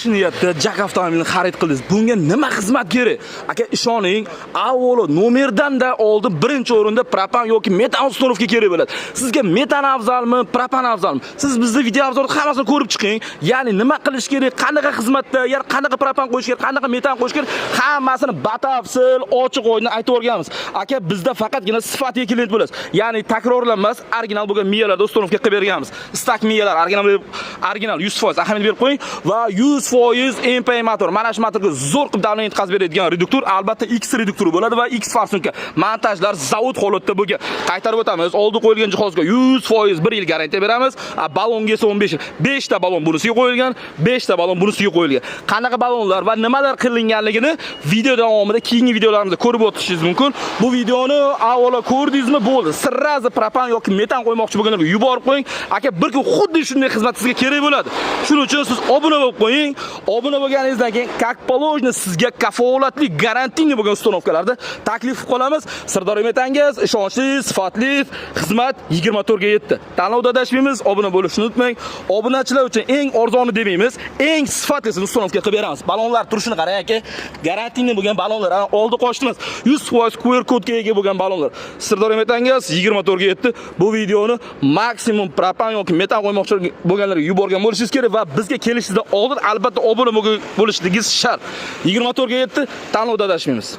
Yaxshi niyatda JAC avtomobilini xarid qildingiz. Bunga nima xizmat kerak? Aka, ishoning, avvalo nomerdan-da oldin birinchi o'rinda propan yoki metan установка kerak bo'ladi. Sizga metan afzalmi, propan afzalmi? Siz bizni video обзор ni hammasini ko'rib chiqing. Ya'ni nima qilish kerak, qanaqa xizmatda, ya'ni qanaqa propan qo'yish kerak, qanaqa metan qo'yish kerak, hammasini batafsil, ochiq oydin aytib o'rganamiz. Aka, bizda faqatgina sifatli klient bo'lasiz. Ya'ni takrorlanmas, original bo'lgan miyalarda установка qilib berganmiz. Stak miyalar original, original 100% ahamiyat berib qo'ying va 100% MPI motor. Mana shu motorga zo'r qilib давление yetkazib beradigan reduktor albatta X reduktori bo'ladi va X форсунка. Montajlar zavod holatda bo'lgan. Qaytarib o'tamiz. Oldi qo'yilgan jihozga 100% 1 yil garantiya beramiz. Balonga esa 15 yil. 5 ta balon bunisiga qo'yilgan, 5 ta balon bunisiga qo'yilgan. Qanaqa balonlar va nimalar qilinganligini video davomida keyingi videolarimizda ko'rib o'tishingiz mumkin. Bu videoni avvalo ko'rdingizmi, bo'ldi. Сразу propan yoki metan qo'ymoqchi bo'lganlarga yuborib qo'ying. Aka, bir kun xuddi shunday xizmat sizga kerak bo'ladi. Shuning uchun siz obuna bo'lib qo'ying. Obuna bo'lganingizdan keyin, как положено, sizga kafolatli, гарантийный bo'lgan установка larni taklif qilib qolamiz. Sirdaryo Metangaz ishonchli, sifatli xizmat 24 ga 7. Tanlovda adashmaymiz, obuna bo'lishni unutmang. Obunachilar uchun eng arzoni demaymiz, eng sifatlisini установка qilib beramiz. Balonlar turishini qarang, aka. Гарантийный bo'lgan balonlar, ana oldi qochdi emas. 100% QR kodga ega bo'lgan balonlar. Sirdaryo Metangaz 24 ga 7. Bu videoni maksimum propan yoki metan qo'ymoqchi bo'lganlarga yuborgan bo'lishingiz kerak va bizga kelishingizdan oldin albatta obuna bo'lishligingiz shart. 24 ga 7 tanlovda adashmaymiz.